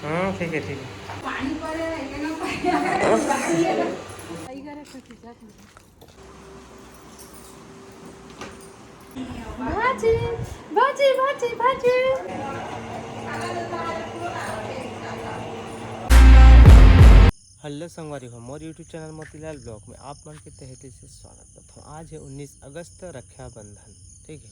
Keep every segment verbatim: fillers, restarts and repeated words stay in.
हाँ, ठीक है, ठीक है। पानी पड़े, इतना पानी। भाजी, भाजी, भाजी, भाजी। हेलो संगवारी हो, मोर YouTube चैनल मोतीलाल ब्लॉग में आप मन के तहे दिल से स्वागत करत हूँ। आज है उन्नीस अगस्त, रक्षाबंधन, ठीक है।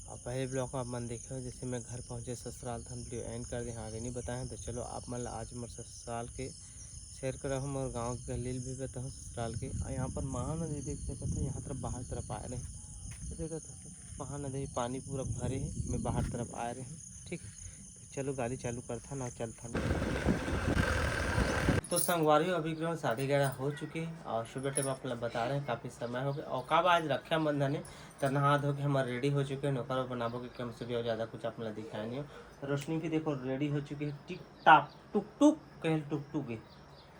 और पहले ब्लॉग में आप मन देखे हो, जैसे मैं घर पहुँचे ससुराल, तो हम वीडियो एंड कर दे, आगे नहीं बताए। तो चलो, आप मन ला आज मोर ससुराल के शेयर करहूँ, मोर गाँव के गली भी बताऊँ ससुराल के। और यहाँ पर महानदी देख सकत हो, यहाँ तरफ बाहर तरफ आए रहे, तो देखो तो महानदी पानी पूरा भरे है, मैं बाहर तरफ आए रहे, ठीक है। तो चलो, गाड़ी चालू करथन और चलथन। तो संगवारी हो, अभी करीबन साढ़े ग्यारह हो चुके हैं और सुबह टाइम आप लोग बता रहे हैं, काफ़ी समय हो गया। और कब आज रक्षाबंधन है, तो नहा धो के हमारे रेडी हो चुके हैं, ओकर बनाबो के काम से भी और ज़्यादा कुछ आप लोग दिखाए नहीं हो। रोशनी भी देखो रेडी हो चुकी है, टिप टाप टुक टुक कहे टुक टुक है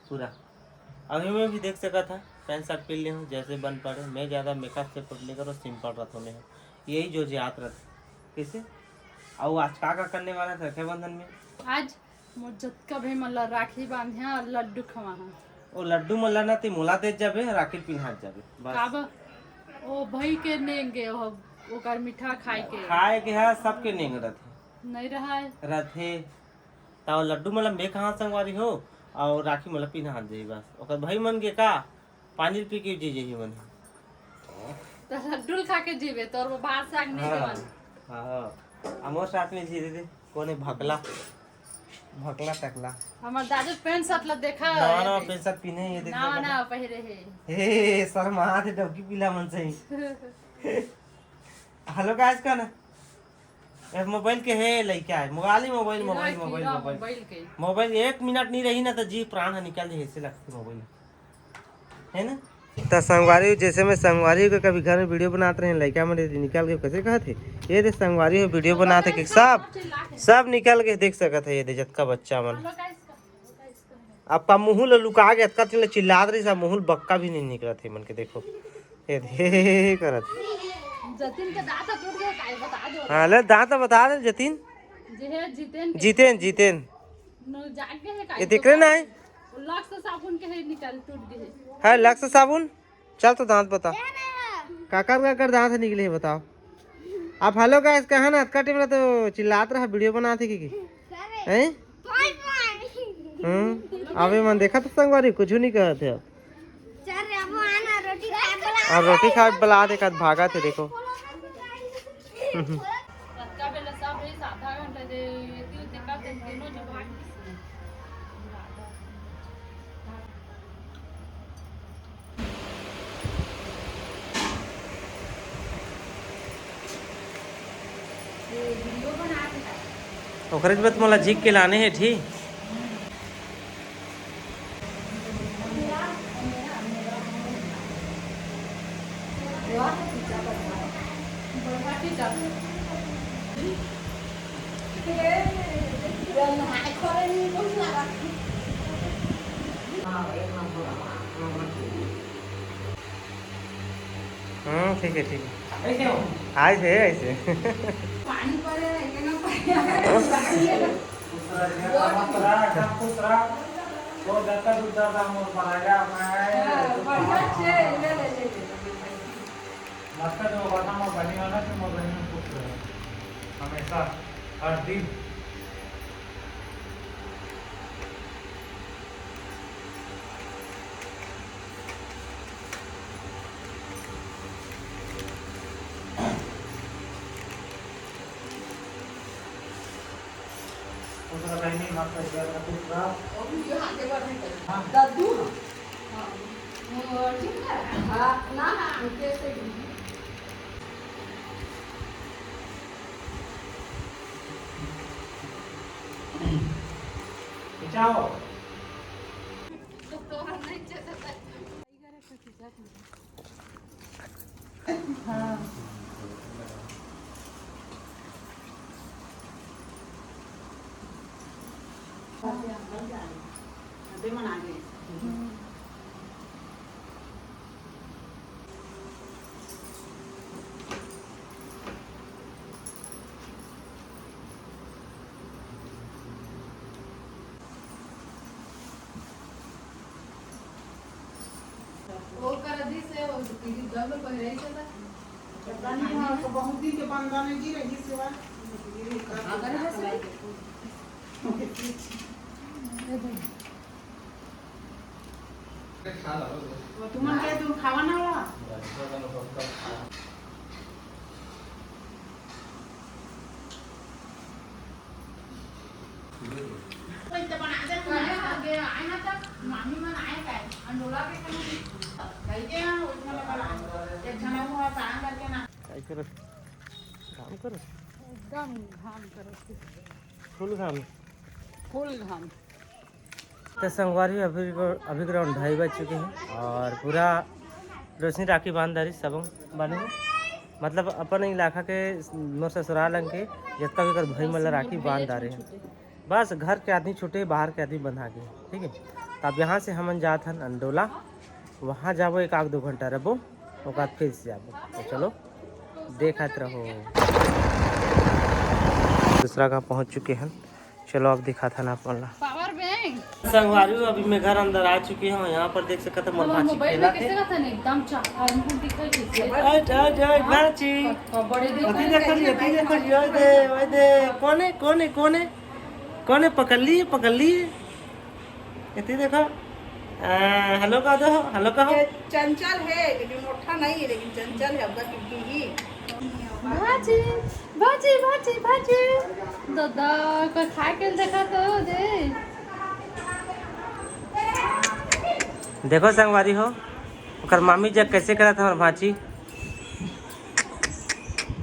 पूरा। अभी मैं भी देख सकत था, पैंट शर्ट पहन ले हूँ, जैसे बन पड़े। मैं ज़्यादा मेकअप से नहीं करो, सिंपल रहता मैं, यही जो जात रहता। कैसे? और आज का का करने वाला था रक्षाबंधन में? आज मोर जतका भी मन ला राखी बांधे और लड्डू खवाहा। ओ लड्डू मन ला ना ते मोला दे जाबे, राखी पिन्हात जाबे, बस। काबर? ओ भाई के नेंगे, ओ, ओकर मीठा खाए के। खाए के है, सबके नेंग रथे। नहीं रहा है। रथे। ताओ लड्डू मन ला मैं कहाँ संगवारी हो, और राखी मन ला पिन्हात जाई बस। ओकर भाई मन के का, पानी पी के जी जाही मन। तो लड्डू खा के जीवे, तोर वो बाहर से आग नहीं हाँ, देवन। हाँ। अमोर साथ में जी दे, कोने भकला, भकला टकला। हमार दादू पैंट शर्ट ला देखा नवा है। नवा पैंट शर्ट पहने, ये देख नवा नवा पहरे है। हे, शर्मा थे डबकी पीला मन से ही। हेलो गाइस, कौन है? ए, मोबाइल के है, लइका है। मोबाइल ही मोबाइल, हीरा, मोबाइल, मोबाइल, हीरा मोबाइल। मोबाइल के। मोबाइल एक मिनट नहीं रही ना, तो जी प्राण है निकल जाए, ऐसे लगती मोबाइल। है ना? तो संगवारी, जैसे मैं संगवारी के कभी घर में वीडियो बनात रहे, लइका मन निकल के कैसे कहत हे, ये दे संगवारी हो वीडियो बनात हे कि सब, सब निकल के देख सकत है, ये दे जतका बच्चा मन। आपका मुँह ल लुका के अतका दिन ले चिल्लात रही, सब मुँह ल बक्का भी नहीं निकलत है मन के, देखो। ये दे करत। जतिन के दांत टूट गए, काहे बता दो। हाँ, ले दांत बता दे जतिन। जे है जितेन के। जितेन, जितेन। नो जाग गए है, काहे ये देख रहे ना है? लक्स साबुन के है निकल टूट गए। है लक्स साबुन? चल तो दांत बता। काकर काकर दांत निकले है बताओ। आप हेलो गाइस कहा ना, अतका टेम ला तो चिल्लात रहा, वीडियो बनात हे कि, कि? हैं? हम्म, अबे मन देखा तो संगवारी कुछ नहीं कहत हे अब। चल रे, अब आना, रोटी खाए बला। अब रोटी खाए बला, देखा भागा थे, देखो। रतका बेला सब रहिस, आधा घंटा जे एती ओती करते तीनों जो भाग गिस। ओकरे बाद मोला झिक के लाने हे, ठीक। हम्म, ठीक है, ठीक है। ऐसे हो? आए थे ऐसे। पानी पड़े, इतना पानी। खुश रह, खुश रह, एकदम खुश रह। तो जब तक दूध ज्यादा हम लोग पर आ गया, मैं हाँ, बढ़िया छे, ले, ले, ले, ले। मतलब जो बता, मैं बनी वाला कि मैं बनी में खुश रहे। हमेशा, हर दिन। दूसरा कहीं नहीं, मत कर दिया, दूसरा। हाँ। दद्दू। हाँ। वो ठीक है? हाँ, ना, ना, हम कैसे भी। खिंचाओ। तो, तो हम नहीं चलता। हाँ। पता नहीं, हाँ, तो बहुत दिन के बंदा ने जी रही सेवा। अगर है सही। वो तुम क्या, तुम खावा ना वाला? काम करो। एकदम घाम करो। फुल घाम। फुल घाम। तो संगवारी, अभी अभी ग्राउंड ढाई बज चुके हैं और पूरा रोशनी राखी बांध डारी सब बने हैं। मतलब अपन इलाका के, मोर ससुराल अंग के जितना भी कर भाई मन ला राखी बांध डारे हैं। बस घर के आदमी छूटे, बाहर के आदमी बंधा गए, ठीक है। तो अब यहाँ से हमन जात हन अंडोला, वहाँ जाबो, एक आध दो घंटा रहबो, ओकर बाद फिर से जाबो। तो चलो देखत रहो। दूसरा गाँव पहुँच चुके हैं। चलो, अब दिखाथन आप मन ला। Power bank. संगवारी हो, अभी मैं घर अंदर आ चुकी हूँ। यहाँ पर देख सकत हन, मोर भांची खेलत हे। एकदम चाका दिखाई देथे। हट, हट, हट, भांची। बड़े अति देखो जी, अति देखो जी, ओए दे, ओए दे। कोने, कोने, कोने? कोने पकड़ ली, पकड़ ली? अति देखो। आ, हेलो कह दो, हेलो कहो। ये चंचल है, लेकिन मोटा नहीं है, लेकिन चंचल है, अब क्योंकि ही। भांची, भांची, भांची, भांची। दादा, कोई खाए के देखा तो दे। देखो संगवारी हो, ओकर मामी जग कैसे करत हमर भांची।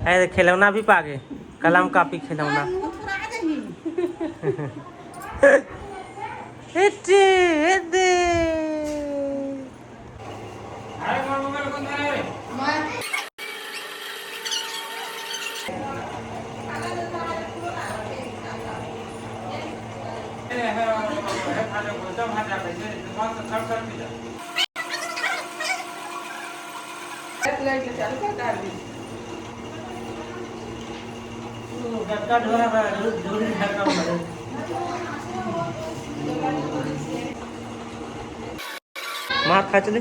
अरे, खिलौना भी पागे, कलम कापी खिलौना। एटे, एदे। मार खा चले।